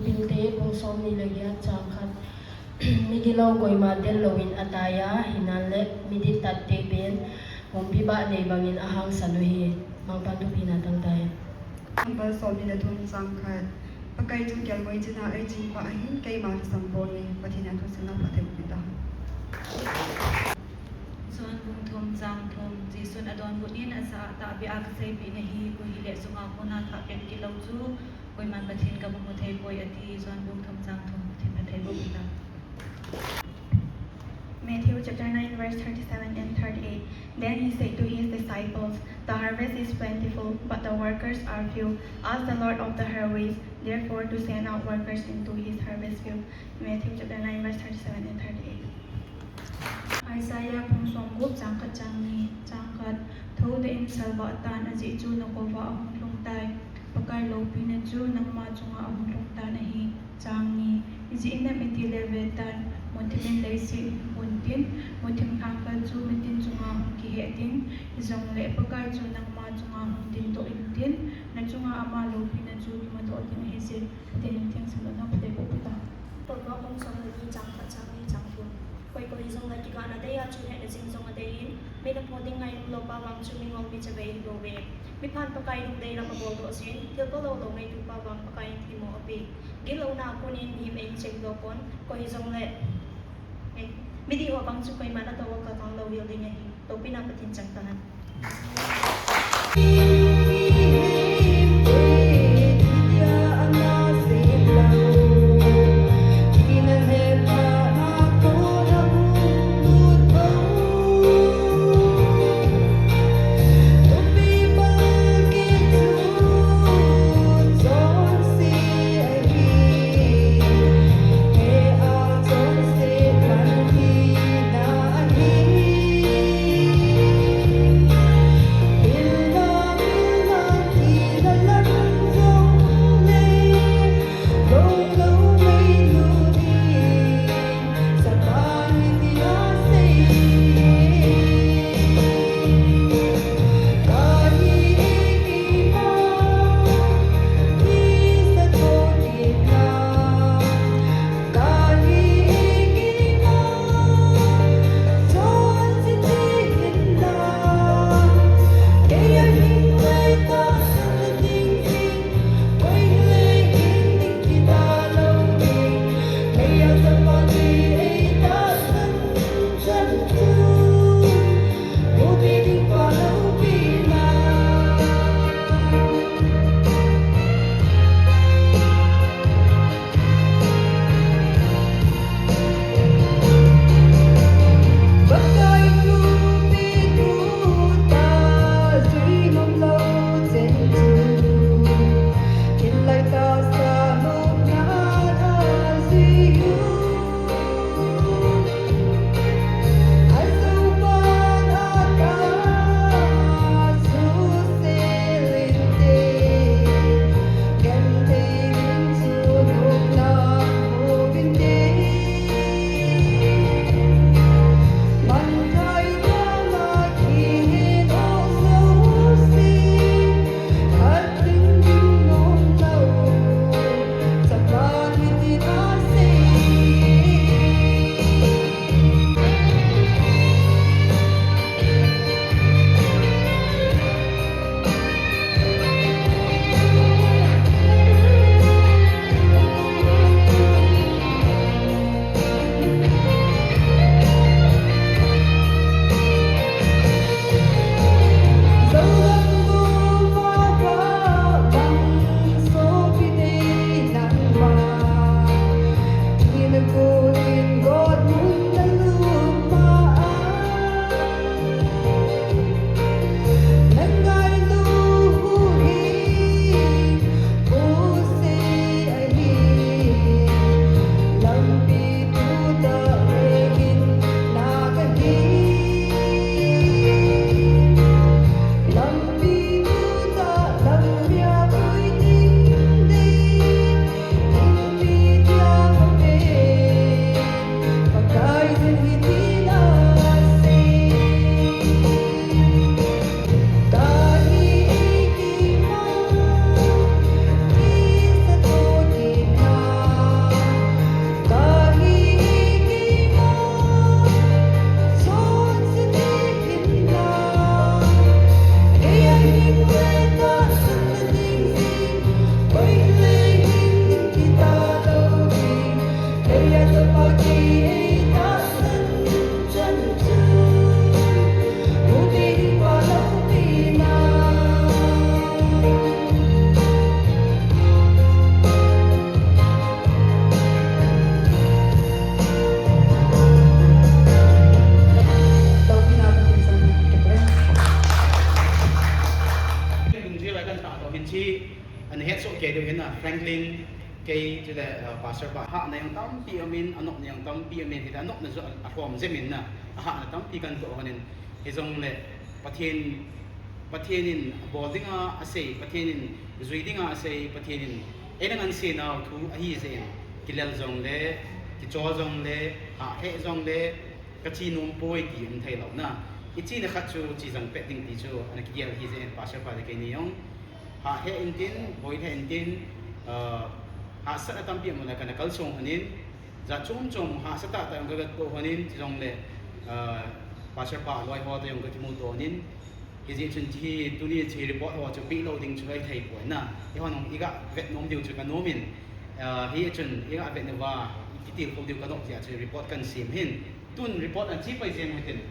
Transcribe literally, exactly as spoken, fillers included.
Pilte bung somni le get chang khat. Migilou koima del louvin atai a, hinanle midit tatte pen pumpi bah nei bangin ahangsan uhi. Mangpan thupina tang tai. Number somni le thum chang khat. Pakai chu kelngoi china eiching pah ahin, keima chu sampon e, Pathen in athusim phatthei boh tahen. John bung thum chang thum. Jesun adonbut in, ajah a, tahbeh a kaseipeh nahi, koi hile sunga kona thah pen kit lou chu koiman Pathen kamu thei poi ati. John bung thum chang thum. Pathen phatthei boh tahen. Matthew chapter nine, verse thirty-seven and thirty-eight. Then he said to his disciples, "The harvest is plentiful, but the workers are few. Ask the Lord of the harvest, therefore, to send out workers into his harvest field." Matthew chapter nine, verse thirty-seven and thirty-eight. Isaiah bung somgup chang khat chang ni, chang khat. Thoudoh in salvah tan, ajeh chu nakoma ahung lhung tai. Pakai loupina chu nangma chunga ahung lhung tan ahi. Chang ni. Ijeh inem itile vetan, muthim in leiset hung pun tin, muthim lhangkal chu mitin chunga hung kihe ding, hijongle Pakai chu nangma chunga hung dingdoh intin, nachunga ama loupina chu kimudoh ding ahi jeh. Pathen in thengsan louna phatthei boh tahen. Proverb bung somle ni chang khat chang ni chang thum. Koi koi hijongle kigahna dei a chu hetna jing jong adei in, min apho ding ngailut lou pa vang chu mingol mi chavei ahi bouve. Miphan Pakai lungdei lam abol doh jin, thil palou lou ngaitu pa vang Pakai in themmo ape. Gitlouna a kon in mihem eihin chengdoh pon, koi hijongle midih ho vang chu koiman atou a kakang louhel ding ahi. Loupina Pathen chang tahen. Kei chule, uh, Pastor pa hahna jong tampi aumin, anopna jong tampi aumin, hile anopna chu a, alhom jep in na, ahahna tampi kantoh lhonin, hijongle Pathen, Pathen in bol dinga asei, Pathen in jui dinga asei, Pathen in eina ngansenau thu ahijeh in, kilel jongle, kichol jongle, hahheh jongle, kache nompoi ti um theilou na. Ichena khat chu che jang pet ding ti chu ana kigel ahijeh in, Pastor pa le keini jong hahheh intin, boilheh intin, uh, hahsatna tampi amu le kana kalsong lhonin, jat chom chom hahsa tahtah jong kagatoh lhonin, chujongle, uh, Pastor pa loiho toh jong kakimuto lhonin, hijeh chun hiche hi tuni hiche report ho chu pehlou ding chu ahithei poi na. Eihon jong iga vet nom diu chu kanomin, uh, hichun iga vet nauva, kitilkhou diu kanop jeh a chu report kahin sem ahin. Tun report ache pai jeng hitin.